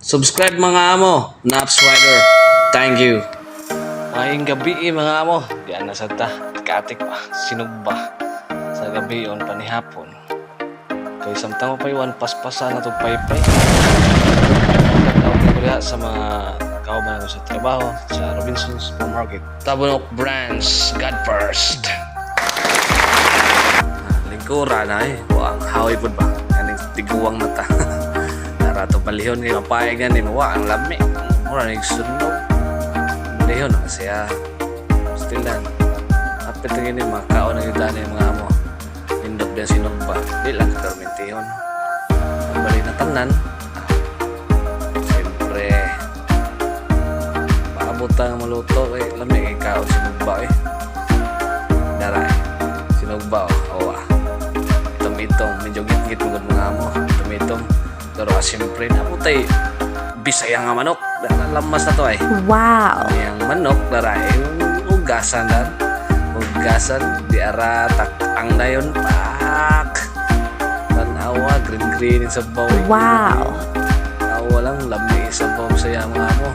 Subscribe, mga amo. Naps Rider. Thank you. Maayong gabi eh, mga amo. Diyan na sa ta. Katik pa. Sinugba. Sa gabi on panihapon. Kay samtang pa iwan paspasa na to paypay. Shout ko diha sa mga kauban ko sa trabaho sa Robinson's Supermarket, Tabunok Branch. God first. Lingkura na eh. Wa ang haway pud ba. Kaning tiguang na ta. Tara to palihon kay mapayag gani wa ang lami. Mura nig sunog. Palihon na siya. Still lang. Apit na gini makaon na gyud ani, mga amo. Nindot din sinugba. Di lang kapermentihon. Ang bali na tanan. Siyempre, paabot ang maluto kay lami kay kaon sinugba eh. Dara eh. Sinugba oh. Oh ah. Itom-itom, medyo git-git mo gud, mga amo. Itom-itom. Pero siyempre, naputay Bisaya nga manok. Dara lamas na to ay. Yang manok dara eh, ugasan dan. Ugasan di ara tak-ang dayon pak. Tanawa green green sa sabaw eh. Awa lang lami sa sabaw saya, mga amo.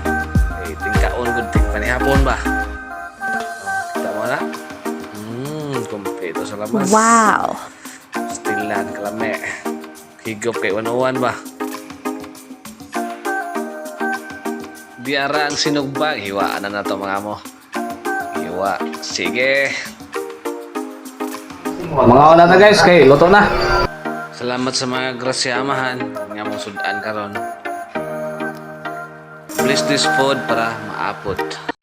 Eh tingkaon gud ting panihapon ba. Oh, kita mo na. Kompleto sa lamas. Stilan kalame. Higop kay 101 ba? Diara ang sinugba. Hiwaan na na to, mga amo. Hiwa. Sige. Mga una na guys, kay luto na. Salamat sa mga grasya, Amahan nga mong sudan karon. Bless this food para maapot.